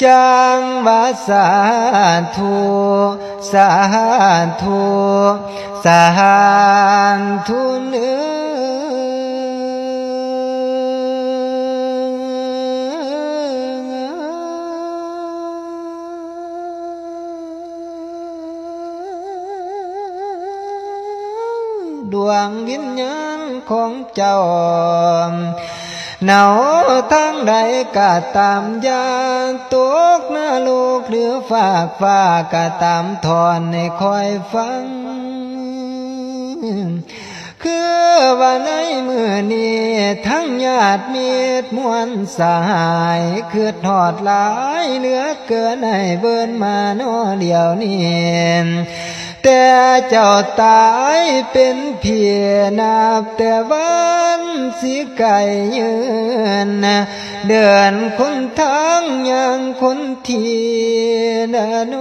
ຈັ່ງວ່າສາທຸ ສາທຸ ສາທຸເອີ. ດວງວິນຍານຂອງເຈົ້າ ເນົາທາງໃດກໍຕາມ ຢ່າຕົກນະລົກ ຫຼື ຟາກຟ້າກໍຕາມ ທ່ອນໃຫ້ຂ້ອຍຟັງ. ຄືວ່າໃນມື້ນີ້ ທັງຍາດມິດມວນສະຫາຍ ຄຶດຮອດຫຼາຍເຫຼືອເກີນ ໃຫ້ເບິ່ນມານໍດຽວນີ້. ແຕ່ເຈົ້າຕາຍເປັນຜີ ນັບແຕ່ວັນຊິໄກຍືນ ເດີນຄົນທາງຍ່າງຄົນທີນະໂນ.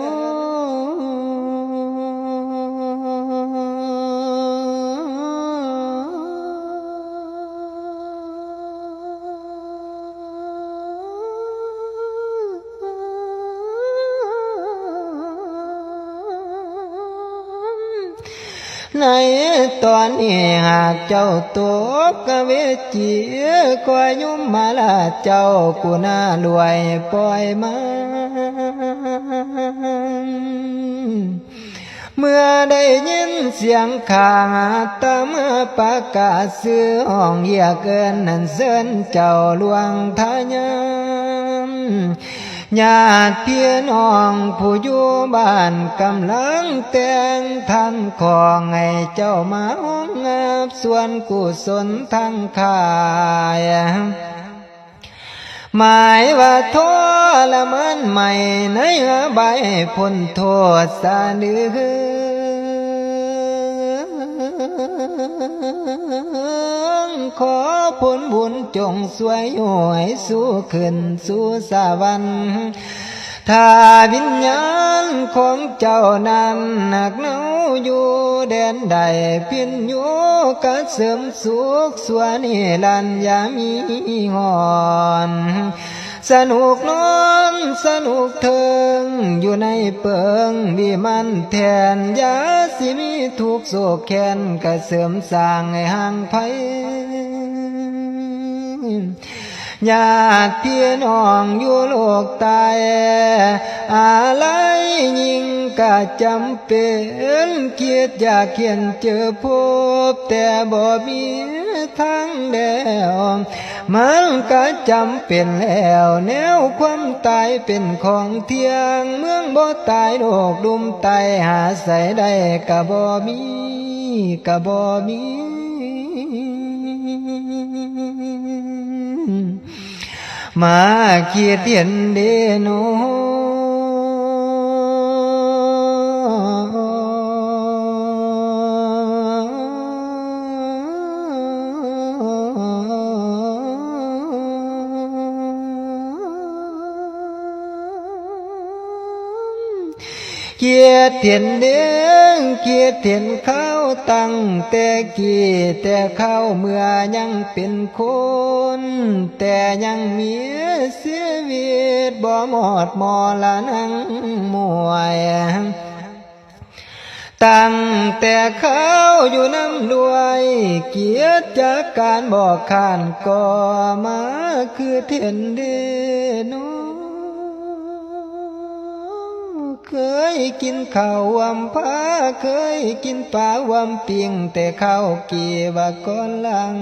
ໃນຕອນນີ້ຫາກເຈົ້າຕົກອະເວຈີ ຂໍຍົມມາລາເຈົ້າ ກະລຸນາລວຍປ່ອຍມາ. ເມື່ອໄດ້ຍິນສຽງຂ້າ ອາດຕະມາປະກາດຊື່ ຮ້ອງຮຽກເອີ້ນອັນເຊີນເຈົ້າຫຼວງທາຍາມ ຍາດພີ່ນ້ອງຜູ້ຢູ່ບ້ານ ກຳລັງແຕ່ງທານຂອງ ໃຫ້ເຈົ້າມາຮອງຮັບສ່ວນກຸສົນທາງຄ້າຍ. ໝາຍວ່າທໍລະມານໃໝ່ ໃນອະບາຍພົ້ນໂທດສາເໜືອ ຂໍຜົນບຸນຈົ່ງຊ່ວຍຢູ່ໃຫ້ສູ່ຂຶ້ນສູ່ສະຫວັນ. ຖ້າວິນຍານຂອງເຈົ້ານັ້ນໜັກເໜົາຢູ່ແດນໃດ ພິນຢູ່ກະເສີມສຸກຊົ່ວນິລັນ ຢ່າມີຮ້ອນ ສະໜຸກນອນສະໜຸກເທີງ ຢູ່ໃນເປິງວິມານແທ່ນ ຢ່າຊິມີທຸກໂສກແຄ້ນ ກະເສີມສ້າງໃຫ້ຫ່າງໄພ. ຍາດພີ່ນ້ອງຢູ່ໂລກໃຕ້ ອາໄລຍິ່ງກະຈຳເປັນ ຄິດຢາກເຫັນເຈີພົບ ແຕ່ບໍ່ມີທາງແລ້ວ ມັນກະຈຳເປັນແລ້ວ ແນວຄວາມຕາຍເປັນຂອງທ່ຽງ ເມືອງບໍ່ຕາຍໂລກລຸ່ມໃຕ້ ຫາໃສໄດ້ກະບໍ່ມີ ກະບໍ່ມີ ມາຄິດເຫັນເດໂນ. ຄິດເຫັນເດ້ ຄິດເຫັນຄາວຕັ້ງແຕ່ກີ້ ແຕ່ຄາວເມື່ອຍັງເປັນຄົນ ແຕ່ຍັງມີຊີວິດ ບໍ່ມອດມໍລະນັງມວຍ ຕັ້ງແຕ່ຄາວຢູ່ນຳດ້ວຍ ກິດຈະການບໍ່ຄ້ານກໍມາຄືເຫັນເດໂນ. ເຄີຍກິນເຂົ້າຮ່ວມພາ ເຄີຍກິນປາຮ່ວມປີ້ງ ແຕ່ຄາວກີ້ວ່າກ່ອນຫຼັງ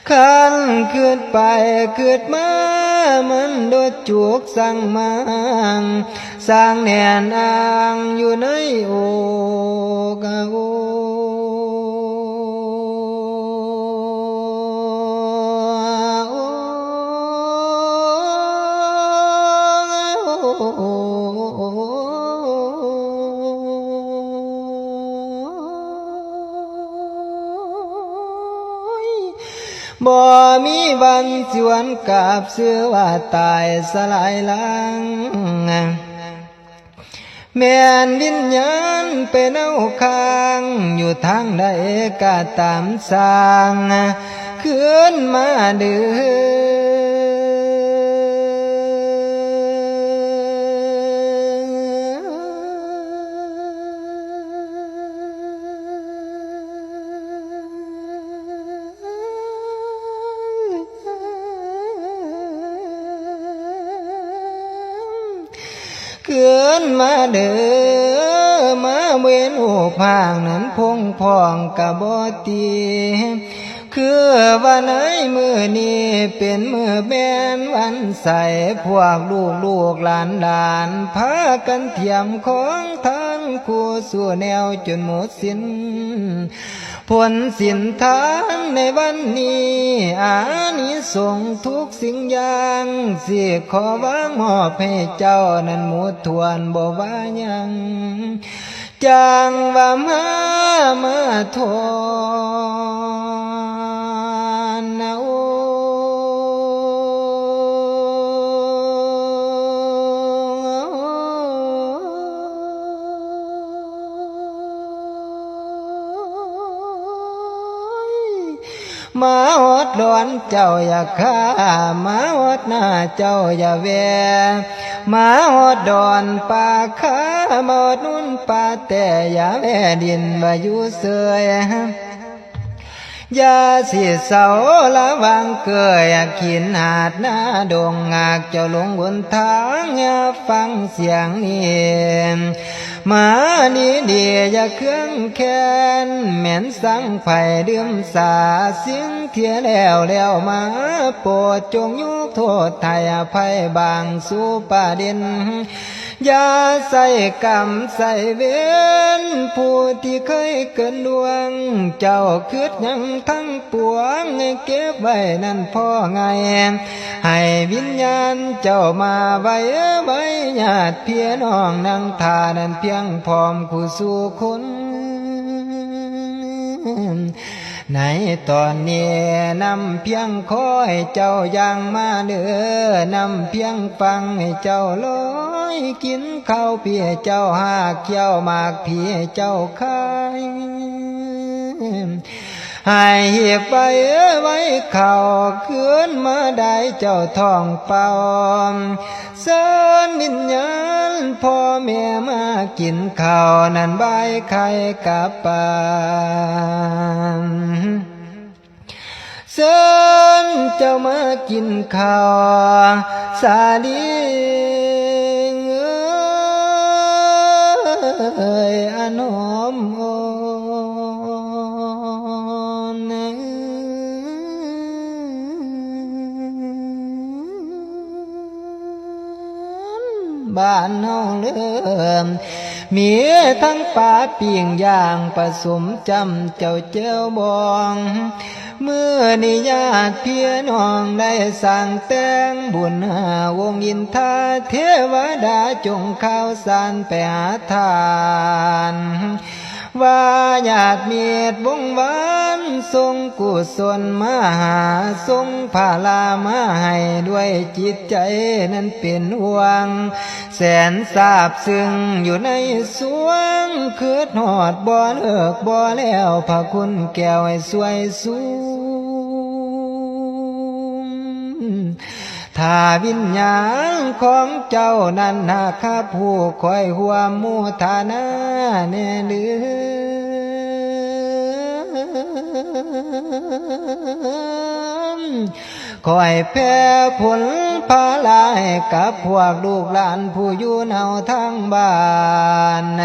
ຄັນຄິດໄປຄິດມາ ມັນໂດດຈຸກສັງມາງ ສ້າງແໜ້ນອ່າງຢູ່ໃນອົກ ໂອ້ ບໍ່ມີວັນຈວນກັບ ຊື່ວ່າຕາຍສະຫຼາຍລາງ ແມ່ນວິນຍານໄປເນົາຄ້າງ ຢູ່ທາງໃດກະຕາມຊ່າງ ຄືນມາເດີ. ຄືນມາເດີ ມາເວນຮູບຮ່າງນັ້ນພົງພອງກະບໍ່ຕີ ຄືວ່າໃນມື້ນີ້ເປັນມື້ແມ່ນວັນໃສ ພວກລູກໆຫຼານໆ ພາກັນຕຽມຂອງທານຄູ່ສູ່ແນວຈົນໝົດສິ້ນ ຜົນສິນທານໃນວັນນີ້ ອານິສົງທຸກສິ່ງຢ່າງ ຊິຂໍວາງມອບໃຫ້ເຈົ້ານັ້ນໝົດຖ້ວນບໍ່ວ່າຫຍັງ ຈັ່ງວ່າມາ ມາທອນນະ ໂອ ມາຮອດດອນເຈົ້າຢ່າຄາ ມາຮອດນາເຈົ້າຢ່າແວ່ ມາຮອດດອນປ່າຄາ ມາຮອດໜູນປ່າແຕ້ ຢ່າແວ່ດິນວ່າຢູ່ເຊີຍ ຢ່າຊິເຊົາລະວັງເກີຍ ກິນຫາດນາດົງ ຫາກເຈົ້າຫຼົງຫົນທາງ ຢ່າຟັງສຽງນີ້ ມາດີໆ ຢ່າເຄືອງແຄ້ນ ແມ່ນສັງໃຜດື່ມສາ ສິ່ງທີ່ແລ້ວແລ້ວມາ ໂປດຈົ່ງຍົກໂທດໃຫ້ອະໄພບາງສູ່ປະເດັນ ຢ່າໃສ່ກຳໃສ່ເວນ ຜູ້ທີ່ເຄີຍເກີນລ່ວງ ເຈົ້າຄິດຫຍັງທັງປວງ ໃຫ້ເກັບໄວ້ນັ້ນພໍງ່າຍ ໃຫ້ວິນຍານເຈົ້າມາໄວໆ ຍາດພີ່ນ້ອງນັ່ງທ່ານັ້ນພຽງພ້ອມຄູ່ສູ່ຄົນ ໃນຕອນນີ້ນ້ຳພຽງຄໍໃຫ້ເຈົ້າຍ່າງມາເດີ ນ້ຳພຽງຝັ່ງໃຫ້ເຈົ້າລອຍ ກິນເຂົ້າພີ່ໃຫ້ເຈົ້າຮາກ ຂ້ຽວໝາກພີໃຫ້ເຈົ້າຄາຍ ໃຫ້ຮີບໄວ້ໄວ້ເຂົ້າ ຄືນມາໄດ້ເຈົ້າທ້ອງເປົ່າ ເຊີນວິນຍານພໍ່ແມ່ມາກິນເຂົ້າ ນັ້ນບາຍໄຂ່ກັບປາ ເຊີນເຈົ້າມາກິນເຂົ້າ ສາລີເອີຍ ອັນຫອມອ່ອນ ບ້ານເຮົາເລີ່ມ ມີທັງປາປີ້ງຍ່າງ ປະສົມຈ້ຳເຈົ້າແຈ່ວບອງ ມື້ນີ້ຍາດພີ່ນ້ອງໄດ້ສ້າງແຕ່ງບຸນ ອົງອິນທາເທວະດາຈົ່ງຂ່າວສານໄປຫາທ່ານ ວ່າຍາດມິດວົງວານສົ່ງກຸສົນມາຫາ ສົ່ງພາລາມາໃຫ້ດ້ວຍຈິດໃຈນັ້ນເປັນຫ່ວງ ແສນຊາບຊຶ້ງຢູ່ໃນສວງ ຄິດຮອດບໍ່ເລີກບໍ່ແລ້ວ ພະຄຸນແກ້ວໃຫ້ຊ່ວຍຊູ ຖ້າວິນຍານຂອງເຈົ້ານັ້ນຫາກຮັບຮູ້ ຂ້ອຍຮ່ວມໂມທະນາແດ່ເດີ ຂ້ອຍແຜ່ຜົນພາລາໃຫ້ກັບພວກລູກຫຼານຜູ້ຢູ່ເນົາທາງບ້ານ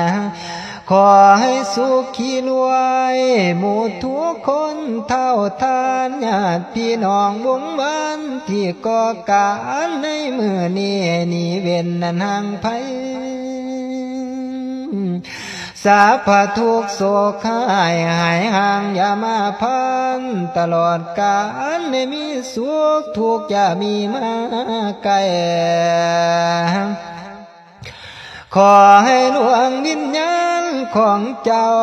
ຂໍໃຫ້ສຸຂີລວຍໝູ່ທຸກຄົນ ເທົ່າທ່ານຍາດພີ່ນ້ອງວົງວານ ທີ່ກໍ່ການໃນມື້ນີ້ ໜີເວັ້ນອັນຫ່າງໄພ ສັບພະທຸກໂສກຮ້າຍຫາຍຫ່າງຢ່າມາພັນ ຕະຫຼອດການໃຫ້ມີສຸກ ທຸກຢ່າມີມາໃກ້ ຂໍໃຫ້ດວງວິນຍານຂອງເຈົ້າ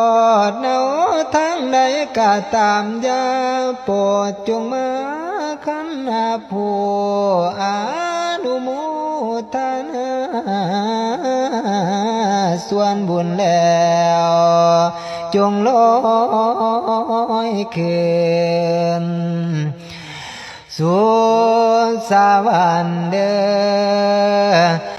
ເນົາທາງໃດກະຕາມ ຢ່າໂປດຈົ່ງມາຂັນຫາຜູ້ອະນຸໂມທະນາ ສ່ວນບຸນແລ້ວຈົ່ງລອຍຄືນສູ່ສະຫວັນເດີ.